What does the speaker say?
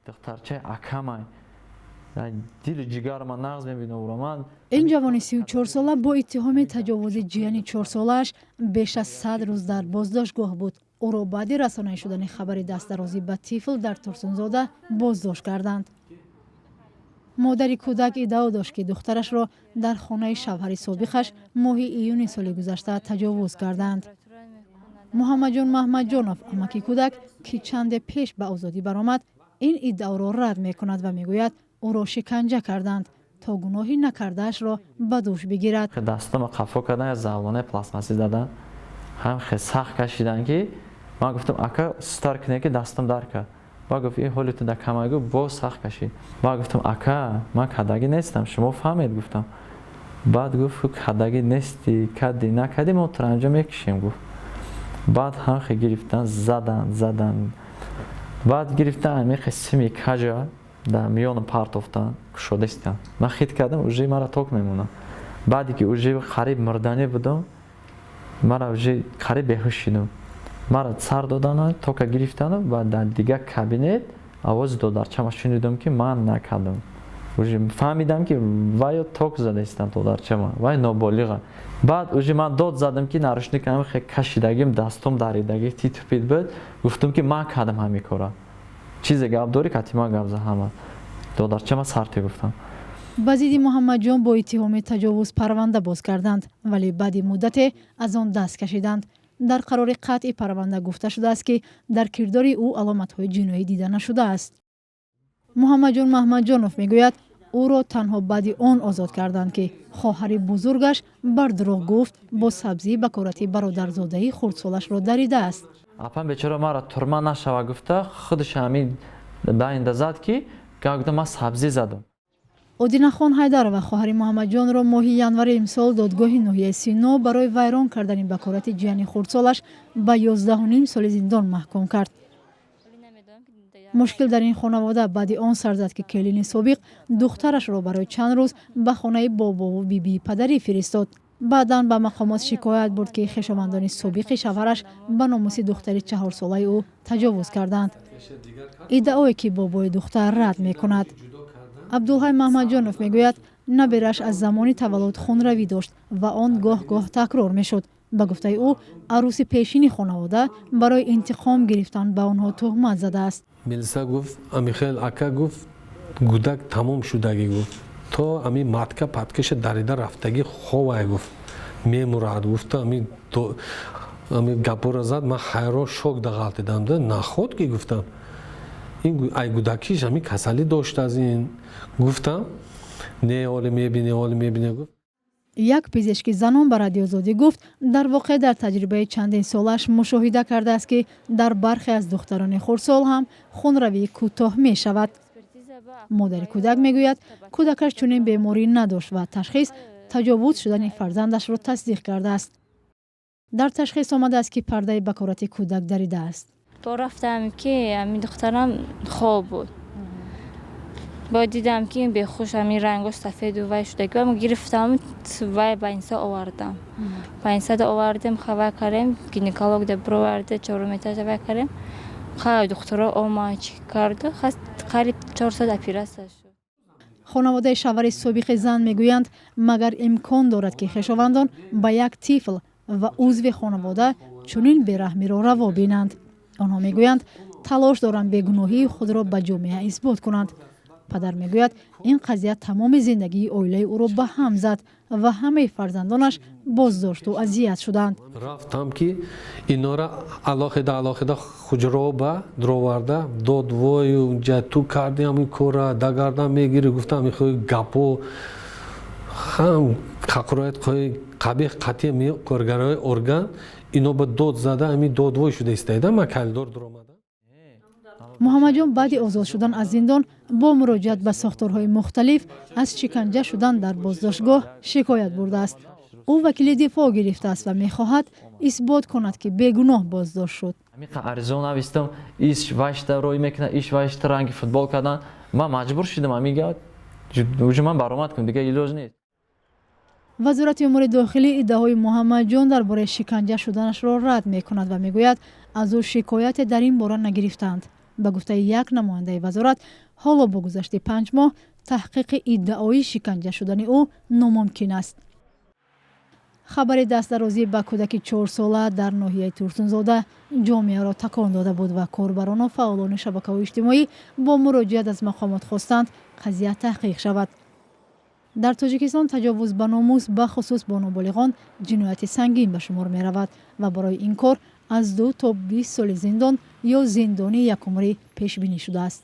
Духтарчаи акамай, дили ҷигари ман, нағз мебинам ӯро ман. Ин ҷавони 34сола бо иттиҳоми таҷовузи ҷияни 4солааш беш аз 100 рӯз дар боздоштгоҳ буд. Ӯро баъди расонаӣ шудани хабари дастдарозӣ ба тифл дар Турсунзода боздошт карданд. Модари кӯдак иддао дошт, ки духтарашро дар хонаи шавҳари собиқаш моҳи июни соли гузашта таҷовуз карданд. Муҳаммадҷон Маҳмадҷонов, амаки кӯдак, ки чанде пеш ба озодӣ баромад, ин иддаоро рад мекунад ва мегӯяд, ӯро шиканҷа карданд, то гуноҳи накардаашро ба дӯш бигирад. Дастама қафо кардан, я завлонаи пластмассӣ задан, ҳам хе сахт кашидан, ки ман гуфтам: «Ака, сустар кине, ки дастам дар кард». Ба гуфт: «Ин ҳоли ту да камай». Гуфт, боз сахт кашид. Ба гуфтам: «Ака, ман кадагӣ нестам, шумо фаҳмед», гуфтам. Баъд гуфт: «Кадагӣ нестӣ, кадӣ накадӣ, мо туро анҷо мекушем», гуфт. Баъд ҳамхе гирифтан, задан, задан, баъд гирифтан, ҳамихе сими каҷа дар миёна партофтан, кушодастан. Ман хит кардам, уже мара ток мемонам. Баъде ки уже қариб мурданӣ будам, мара уже қариб беҳуш шудам, мара сар додану тока гирифтану ва дар дигар кабинет овози додарчама шунидам, ки ман накардам. Уже фаҳмидам, ки вайо ток задаистам додарчама, вай ноболиға. Баъд уже ман дод задам, ки наручник ҳамихе кашидагим, дастом даридагӣ, титупит буд. Гуфтам, ки ман кардам ҳамин кора, чизе гап дорӣ, кати ман гап за. Ҳама додарчама сарте гуфтам. Ба зидди Муҳаммадҷон бо иттиҳоми таҷовуз парванда боз карданд, вале баъди муддате аз он даст кашиданд. Дар қарори қатъи парванда гуфта шудааст, ки дар кирдори ӯ аломатҳои ҷиноӣ дида нашудааст. Муҳаммадҷон Маҳмадҷонов мегӯяд, ӯро танҳо баъди он озод карданд, ки хоҳари бузургаш бар дурӯғ гуфт, бо сабзӣ бакорати бародарзодаи хурдсолашро даридааст. Апам бечора мара турма нашава гуфта, худаш ҳамин даинда зад, ки гуфта, ман сабзӣ задам. Одинахон Ҳайдарова, хоҳари Муҳаммадҷонро, моҳи январи имсол додгоҳи ноҳияи Сино барои вайрон кардани бакорати ҷияни хурдсолаш ба 11,5 соли зиндон маҳкум кард. Мушкил дар ин хонавода баъди он сар зад, ки келини собиқ духтарашро барои чанд рӯз ба хонаи бобову бибии падарӣ фиристод. Баъдан ба мақомот шикоят бурд, ки хешовандони собиқи шавҳараш ба номуси духтари 4солаи ӯ таҷовуз карданд, иддаое ки бобои духтар рад мекунад. Абдулҳай Маҳмадҷонов мегӯяд, набераш аз замони таваллуд хунравӣ дошт ва он гоҳ-гоҳ такрор мешуд. Ба гуфтаи ӯ, арӯси пешини хонавода барои интиқом гирифтан ба онҳо туҳмат задааст. Милиса гуфт: «Амихел, ака, — гуфт, — гудак тамом шудагӣ, — гуфт, — то ами матка паткаша дарида рафтагӣ, ховай, — гуфт, — мемурад», гуфта, ами гапора зад. Ман ҳайрон, шок дағалтидам да. Наход ки, гуфтам, ин ай гудакиш ами касалӣ дошт аз ин. Гуфтам: «Не, оли мебине, оли мебине», — гуфт. Як пизишки занон ба Радиозодӣ гуфт, дар воқеъ дар таҷрибаи чандин солааш мушоҳида кардааст, ки дар бархе аз духтарони хурдсол ҳам хунравии кӯтоҳ мешавад. Модари кӯдак мегӯяд, кӯдакаш чунин беморӣ надошт ва ташхис таҷовуз шудани фарзандашро тасдиқ кардааст. Дар ташхис омадааст, ки пардаи бакорати кӯдак даридааст. Бо рафтам, ки ҳамин духтарам хоб буд, бо дидам, ки бехуш, ҳамин рангош сафеду вай шудаги. Гирифтам, вай больница овардам, больницада овардем, хабар кардем, гинеколог да бироварда, чорум этажа вай кардем. Хай, духтуро омад, чӣ карду, қариб 4 соат оператсия шуд. Хонаводаи шавҳари собиқи зан мегӯянд, магар имкон дорад, ки хешовандон ба як тифл ва узви хонавода чунин бераҳмиро раво бинанд? Онҳо мегӯянд, талош доранд бегуноҳии худро ба ҷомеа исбот кунанд. Падар мегӯяд, ин қазия тамоми зиндагии оилаи ӯро ба ҳам зад ва ҳамаи фарзандонаш боздошту азият шуданд. Рафтам, ки инора алоҳида алоҳида хуҷроба дуроварда дод: «Вою, унҷа ту карди ҳамин кора, дагардан мегирӣ», гуфтам. Мехоҳи гапо ҳам ҳақироят қабеҳ қатъи коргарои орган ино ба дод зада, ҳамин додвой шуда истоида, ман калидор дуромадам. Муҳаммадҷон баъди озод шудан аз зиндон бо муроҷиат ба сохторҳои мухталиф аз шиканҷа шудан дар боздоштгоҳ шикоят бурдааст. Ӯ вакили дифоъ гирифтааст ва мехоҳад исбот кунад, ки бегуноҳ боздошт шуд. Ҳамиқа аризо навистам, иш вайшта рӯй мекунад, иш вайшта ранги футбол кардан. Ман маҷбур шудам, ҳамига уже ман баромад кунам, дигар илоҷ нест. Вазорати умури дохилӣ иддаои Муҳаммадҷон дар бораи шиканҷа шуданашро рад мекунад ва мегӯяд, аз ӯ шикояте дар ин бора нагирифтаанд. Ба гуфтаи як намояндаи вазорат, ҳоло бо гузашти 5 моҳ таҳқиқи иддаои шиканҷа шудани ӯ номумкин аст. Хабари дастдарозӣ ба кӯдаки 4-сола дар ноҳияи Турсунзода ҷомеаро такон дода буд ва корбарону фаъолони шабакаҳои иҷтимоӣ бо муроҷиат аз мақомот хостанд, қазия таҳқиқ шавад. Дар Тоҷикистон таҷовуз ба номус, бахусус бо ноболиғон, ҷинояти сангин ба шумор меравад ва барои ин кор аз 2 то 20 соли зиндон ё зиндонии якумрӣ пешбинӣ шудааст.